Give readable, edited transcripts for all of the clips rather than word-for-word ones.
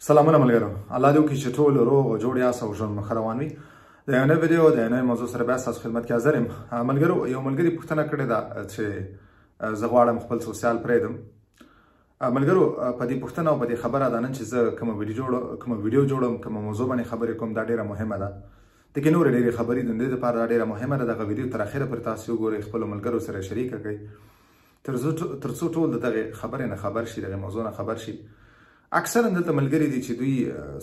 سلامونه ملګرو، الله دې وکړي چې ټول روغ او جوړ یاست او ژوند مو ښه روان وي. د یو نوې ویډیو د یو نوې موضوع سره بیا ستاسو خدمت کې حاضر یم. ملګرو، یو ملګري پوښتنه کړې ده چې زه غواړم خپل سوسیال پرېږدم. ملګرو، په دې پوښتنه او په دې خبره ده نن چې زه کومه ویډیو جوړم، کومه موضوع باندې خبرې کوم، دا ډېره مهمه ده. دې کې نورې ډېرې خبرې دي، د دې لپاره دا ډېره مهمه ده. دغه ویډیو تر اخره پورې تاسو وګورئ، خپلو ملګرو سره شریکه کړئ، تر څو ټول د دغې خبرې نه خبر شي، دغې موضوع نه خبر شي. اکثرا دلته ملګري دي چې دوی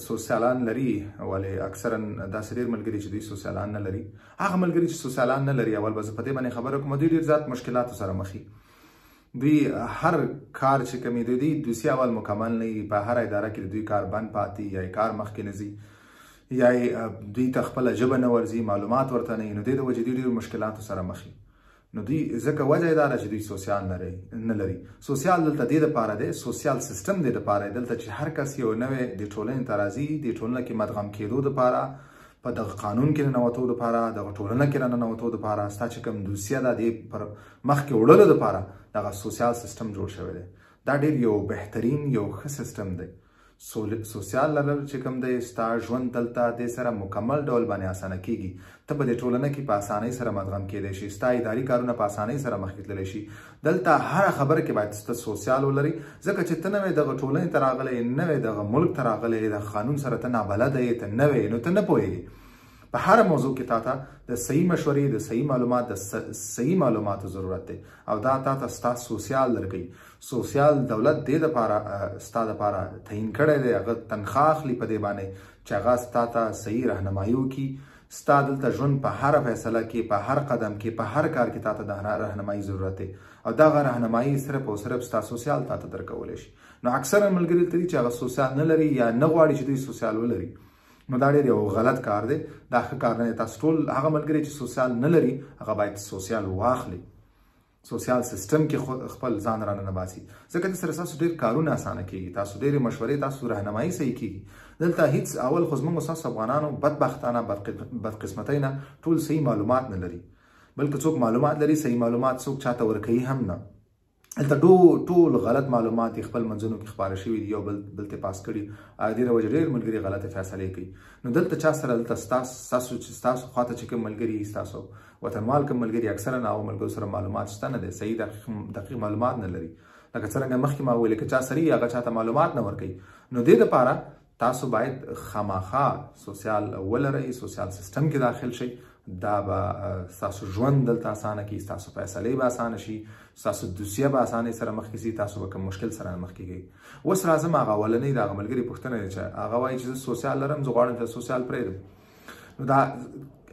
سوسیالان لري، ولې اکثرا داسې ډېر ملګري چې دوی سوسیالان نه لري. هغه ملګري چې سوسیالان نه لري، اول به زه په دې باندې خبره کوم، دوی ډېر زیات مشکلاتو سره مخ دي. دوی هر کار چې کوي، د دوی دوسیه اول مکمل نه وي، په هره اداره کې د دوی کار بند پاتې، یا یې کار مخکې نه ځي، یا یې دوی ته خپله ژبه نه ورځي، معلومات ورته نه وي. نو دې د وجې دوی ډېرو مشکلاتو سره مخ دي. نو دوی ځکه وجه یې دا ده چې دوی سوسیال نه لري. سوسیال دلته دې دپاره دی، سوسیال سیستم دې دپاره دی دلته چې هر کس یو نوی د ټولنې ته راځي، د ټولنه کې مدغم کېدو دپاره، په دغه قانون کې ننوتو دپاره، دغه ټولنه کې راننوتو دپاره، ستا چې کوم دوسیه ده دې پر مخکې وړلو دپاره دغه سوسیال سیستم جوړ شوی دی. دا ډېر یو بهترین یو ښه سیستم دی. سوسیال لرل چې کوم دی، ستا ژوند دلته دې سره مکمل ډول باندې اسانه کیږي. ته په دې ټولنه کې په اسانۍ سره مدغم کېدی شي، ستا اداري کارونه په اسانۍ سره مخکې تللی شي. دلته هره خبره کې باید ته سوسیال ولري، ځکه چې ته نوې دغه ټولنې ته راغلی، نوې دغه ملک ته راغلی، دغه قانون سره ته نابلده یې، ته نوې، نو ته نه پوهېږې. په هره موضوع کې تا ته د صحیح مشورې، د صحیح معلومات، د صحیح معلوماتو ضرورت دی، او دا تا ته ستا سوسیال درکوي. سوسیال دولت دې دپاره ستا دپاره تعین کړی دی، هغه تنخوا اخلي په دې باندې چې هغه ستا ته صحیح رهنمایي وکړي. ستا دلته ژوند په هره فیصله کې، په هر قدم کې، په هر کار کې تا ته د رهنمایي ضرورت دی، او دغه رهنمایي صرف او صرف ستا سوسیال تا ته درکولی شي. نو اکثرا ملګري دلته دي چې هغه سوسیال نه لري یا نه غواړي چې دوی سوسیال ولري. نو دا ډېر یو غلط کار دی، دا ښه کار نه دی. تاسو ټول هغه ملګري چې سوسیال نه لري، هغه باید سوسیال واخلي، سوسیال سیستم کې خپل ځان راننه باسي، ځکه دې سره ستاسو ډېر کارونه اسانه کېږي، تاسو ډېرې مشورې، تاسو رهنمایي صحیح کېږي. دلته هیڅ اول خو زموږ ستاسو افغانانو بدبختانه بدقسمتۍ نه ټول صحیح معلومات نه لري، بلکې څوک معلومات لري، صحیح معلومات څوک چاته ورکوي هم نه. دلته ټول غلط معلومات یې خپل منځونو کې خپاره شوي دي، یو بل ته پاس کړي، دې وجې ډېر ملګري غلطې فیصلې کوي. نو دلته چا سره دلته ستاسو خواته چې کوم ملګري، ستاسو وطنوال کوم ملګري، اکثرا هغو ملګرو سره معلومات شته نه دی، صحیح دقیق معلومات نه لري. لکه څرنګه مخکې ما وویل، که چا سره وي هغه چاته معلومات نه ورکوي. نو دې دپاره تاسو باید خامخا سوسیال ولرئ، سوسیال سیستم کې داخل شئ. دا به ستاسو ژوند دلته اسانه کړي، ستاسو فیصلې به اسانه شي، ستاسو دوسیه به اسانۍ سره مخکې ځي، تاسو به کوم مشکل سره نه مخکې کېږئ. اوس راځم هغه اولنۍ د هغه ملګري پوښتنه ده چې هغه وایي چې زه سوسیال لرم، زه غواړم چې سوسیال پرېږدم. نو دا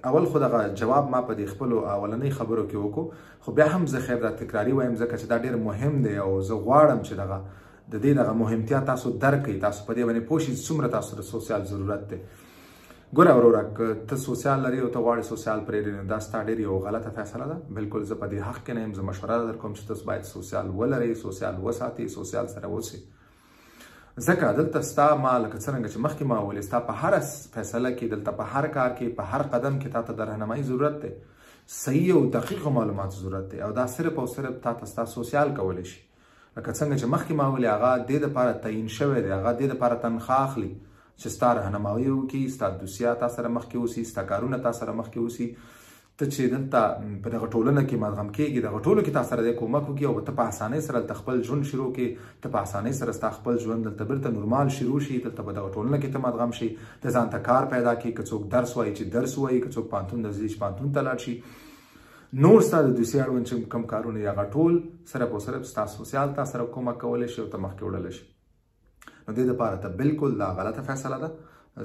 اول خو دغه جواب ما په دې خپلو اولنۍ خبرو کې وکړو، خو بیا هم زه خیر دا تکراري وایم، ځکه چې دا ډېر مهم دی او زه غواړم چې دغه د دې دغه مهمتیا تاسو درک کړئ، تاسو په دې باندې پوه شئ څومره تاسو د سوسیال ضرورت دی. ګوره وروره، که ته سوسیال لرې او ته غواړې سوسیال پرېږدې، نو دا ستا ډېر یو غلطه فیصله ده. بلکل زه په دې حق کې نه یم، زه مشوره درکوم چې تاسو باید سوسیال ولرئ، سوسیال وساتئ، سوسیال سره اوسئ. ځکه دلته ستا ما لکه څرنګه چې مخکې ما وویل، ستا په هره فیصله کې، دلته په هر کار کې، په هر قدم کې تا ته د رهنمایي ضرورت دی، صحیح او دقیقو معلوماتو ضرورت دی، او دا صرف او صرف تا ته ستا سوسیال کولی شي. لکه څنګه چې مخکې ما وویل، هغه دې دپاره تعین شوی دی، هغه دې دپاره تنخوا اخلي چې ستا رهنمایي وکړي، ستا دوسیه تا سره مخکې اوسي، ستا کارونه تا سره مخکې اوسي. ته چې دلته په دغه ټولنه کې مدغم کېږي، دغه ټولو کې تا سره دی کومک وکړي، او ته په اسانۍ سره دلته خپل ژوند شروع کړې، ته په اسانۍ سره ستا خپل ژوند دلته بېرته نورمال شروع شي، دلته په دغه ټولنه کې ته مدغم شي، ته ځان ته کار پیدا کړې، که څوک درس وایي چې درس ووایي، که څوک پوهنتون ته ځي چې پوهنتون ته لاړ شي. نور ستا د دوسیې اړوند چې کوم کارونه دي، هغه ټول صرف او صرف ستا سوسیال تا سره کومک کولی شي او ته مخکې وړلی شي. نو دې دپاره ته بلکل دا غلطه فیصله ده،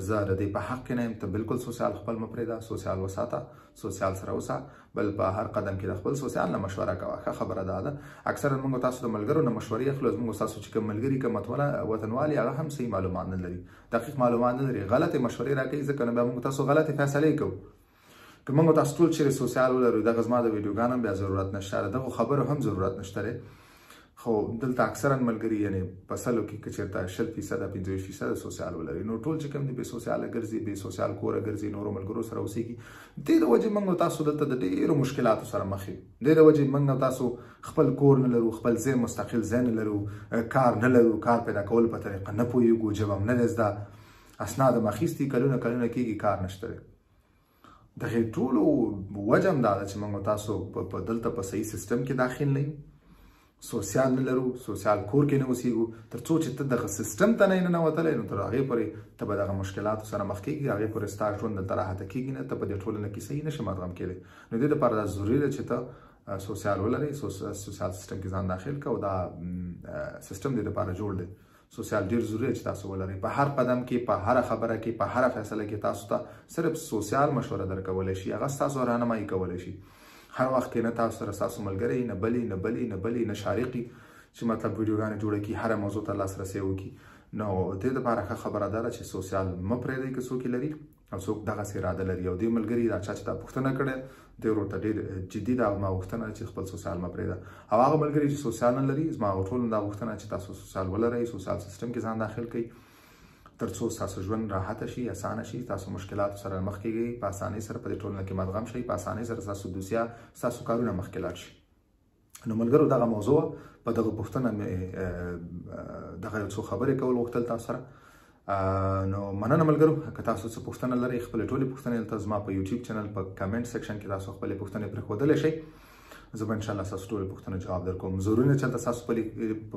زه د دې په حق کې نه یم. ته بلکل سوسیال خپل مه پرېږده، سوسیال وساته، سوسیال سره اوسه، بل په هر قدم کې د خپل سوسیال نه مشوره کوه. ښه خبره دا ده. اکثرا موږ تاسو د ملګرو نه مشورې اخلو، زموږ تاسو چې کوم ملګري کوم وطنوال یې، هغه هم صحیح معلومات نه لري، دقیق معلومات نه لري، غلطې مشورې راکوي، ځکه نو بیا موږ تاسو غلطې فیصلې کوو. که موږ تاسو ټول چېرې سوسیال ولرو، دغه زما د ویډیوګانو هم بیا ضرورت نشته، دغو خبرو هم ضرورت نشته دی. خو دلته اکثرا ملګري یعنی په سلو کې که چېرته 20% 25% سوسیال ولري، نو ټول چې کوم دي بې سوسیاله ګرځي، بې سوسیال کوره ګرځي، نورو ملګرو سره اوسېږي. دې د وجې موږ تاسو دلته د ډېرو مشکلاتو سره مخ یو. دې د وجې موږ تاسو خپل کور نه لرو، خپل ځای مستقل ځای نه لرو، کار نه لرو، کار پیدا کولو په طریقه نه پوهېږو، ژبه هم نه ده زده، اسناد هم اخیستي، کلونه کلونه کېږي کار نشته دی. دغې ټولو وجه هم دا ده چې موږ تاسو په دلته په صحیح سیستم کې داخل نه یو، سوسیال نه لرو، سوسیال کور کې نه اوسېږو. تر څو چې ته دغه سیستم ته نه یې ننوتلی نو تر هغې پورې ته به دغه مشکلاتو سره مخ کېږي، هغې پورې ستا ژوند دلته راحته کېږي نه، ته په دې ټولنه کې صحیح نه شې مدغم کېدی. نو دې دپاره دا ضروري ده چې ته سوسیال ولرې، سوسیال سیستم کې ځان داخل کړه، او دا سیستم دې دپاره جوړ دی. سوسیال ډېر ضروري دی چې تاسو ولرئ. په هر قدم کې، په هره خبره کې، په هره فیصله کې تاسو ته صرف سوسیال مشوره درکولی شي، هغه ستاسو رهنمایي کولی شي. هر وخت کې نه تاسو سره ستاسو ملګری، نه بلی نه بلی نه بلی نه شارقي چې مطلب ویډیوګانې جوړه کړي، هره موضوع ته لاسرسی وکړي. نو دې دپاره ښه خبره دا ده چې سوسیال مه پرېږدئ که څوک یې لري او څوک دغسې اراده لري. او دې ملګري دا چا چې دا پوښتنه کړې دې ورور ته ډېر جدي دا ما غوښتنه چې خپل سوسیال مه پرېږده. او هغه ملګري چې سوسیال نه لري، زما هغه ټولو دا غوښتنه چې تاسو سوسیال ولرئ، سوسیال سیستم کې ځان داخل کړئ، تر څو ستاسو ژوند راحته شي، اسانه شي، تاسو مشکلاتو سره مخ کېږئ، په اسانۍ سره په دې ټولنه کې مدغم شئ، په اسانۍ سره ستاسو دوسیه، ستاسو کارونه مخکې لاړ شي. نو ملګرو دغه موضوع په دغه پوښتنه مې دغه یو څو خبرې کول غوښتل تاسو سره. نو مننه ملګرو، که تاسو څه پوښتنه لرئ خپلې ټولې پوښتنې دلته زما په یوټیوب چینل په کمنټ سیکشن کې تاسو خپلې پوښتنې پرېښودلی شئ. زه به انشاءالله ستاسو ټولې پوښتنې جواب درکوم. ضروري نه چې هلته ستاسو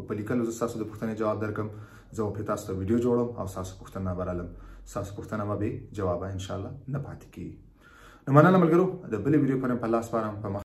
په لیکلو زه ستاسو د پوښتنې جواب درکړم، زه به پرې تاسو ته ویډیو جوړوم او ستاسو پوښتنه به رالم، ستاسو پوښتنه به بې جوابه انشاءالله نه پاتې کېږي. نو مننه ملګرو، د بلې ویډیو پورې په الله سپارم. په مخ